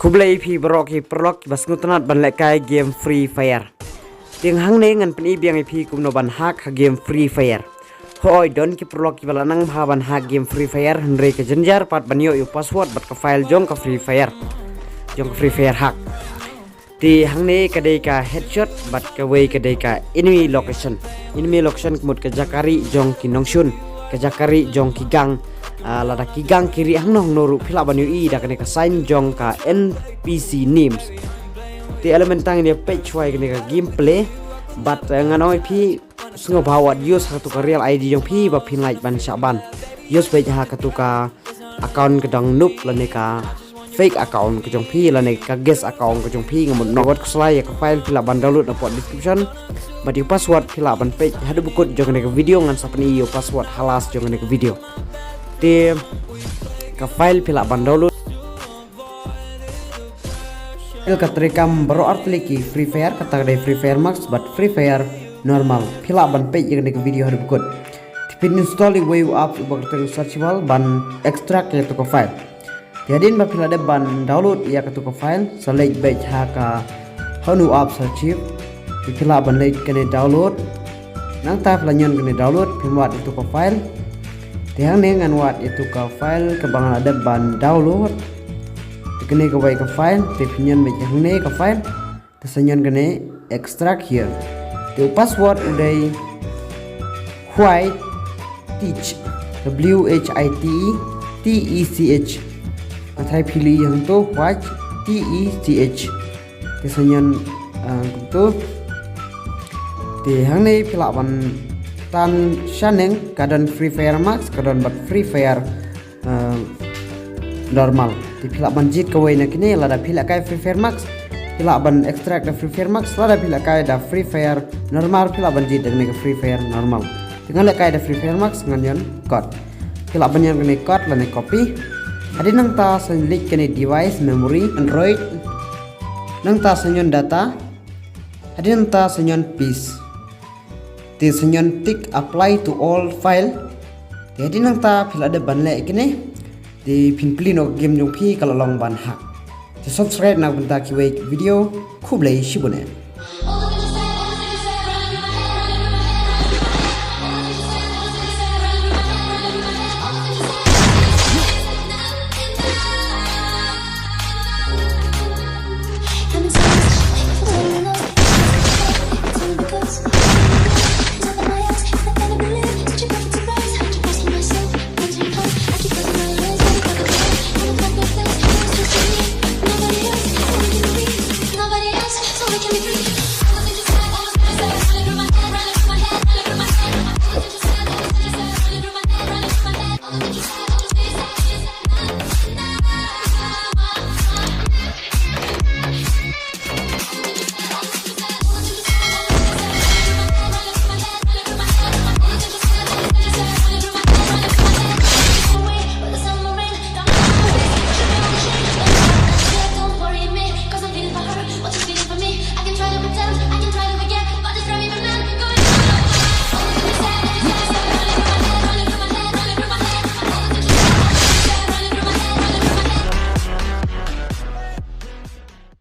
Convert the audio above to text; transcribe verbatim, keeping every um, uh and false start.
Khublei ïa phi baroh ki paralok kiba sngewtynnat ban lehkai game Free Fire. Te hangne ngan pyni biang ïa phi kumno ban hack ha game Free Fire. Hooid, don ki paralok kiba la nang bha ban hack game Free Fire, hynrei ka jynjar pat ban ïoh ïa u password bad ka file jong ka Free Fire, jong ka Free Fire hack. Te hangne ka dei ka headshot bad kawei ka dei ka enemy location. Enemy location ka mut ka jaka rieh jong ki nongshun, ka jaka rieh jong ki gang. Ah, lada ki gang ki rieh hangno hangno ruh phi lah ban ïohi da kane ka sign jong ka N P C names. Te ïa mynta ngin ïa peit shuwa ïa kane ka gameplay bad, eh, ngan ong ïa phi, sngewbha wat use ha katu ka real I D jong phi ba phin lah ban shah ban. Use beit ha katu ka account ka dang noob lane ka fake account ka jong phi lane ka guest account ka jong phi. Nga mut noh, wat khuslai ïa ka file phi lah ban download na pod description. Bad ïa u password phi lah ban peit haduh ba kut jong kane ka video, ngan sa pyni ïa u password ha last jong kane ka video. Te ka file phi lah ban download. File ka treikam baroh artylli ki Free Fire, kata ka dei Free Fire Max bad Free Fire normal. Phi lah ban peit ïa kane ka video haduh ba kut. Te phin install ïa uwei u app uba kyrteng Searchable ban extract ïa katu ka file. Te hadien ba phi la dep ban download ïa katu ka file, sa leit beit ha ka, ha une u app Searchable. Te phi lah ban leit kane download. Nangta phi la ñion kane download, phin wad ïa katu ka file. Te hangne ngan wad ïa katu ka file kaba nga la dep ban download. Te kane kawei ka file, te phin ñion beit hangne ka file. Te sa ñion kane extract here. Te u password u dei White Teach, W H I T E T E C H. Nga tharai phi la ïohi hangto, White T E C H. Te sa ñion, ah, kumto. Te hangne phi lah ban tan shaneng, ka don Free Fire Max, ka don bad Free Fire, ah, normal. Te phi lah ban jied kawei na kine, lada phi lehkai Free Fire Max phi lah ban extract da Free Fire Max, lada phi lehkai da Free Fire normal phi lah ban jied da kane ka Free Fire normal. Te ngan lehkai da Free Fire Max, ngan ñion cut. Phi lah ban ñion kane cut lane copy. Hadien nangta sa leit kane device, memory, Android. Nangta sa ñion data. Hadien nangta sa ñion paste. Te sa ñion tick apply to all file. Te hadien nangta phi la dep ban leh kine. Te phin plie noh ka game jong phi ka la long ban hack. Te subscribe na ka bynta kiwei ki video. Khublei shibun eh.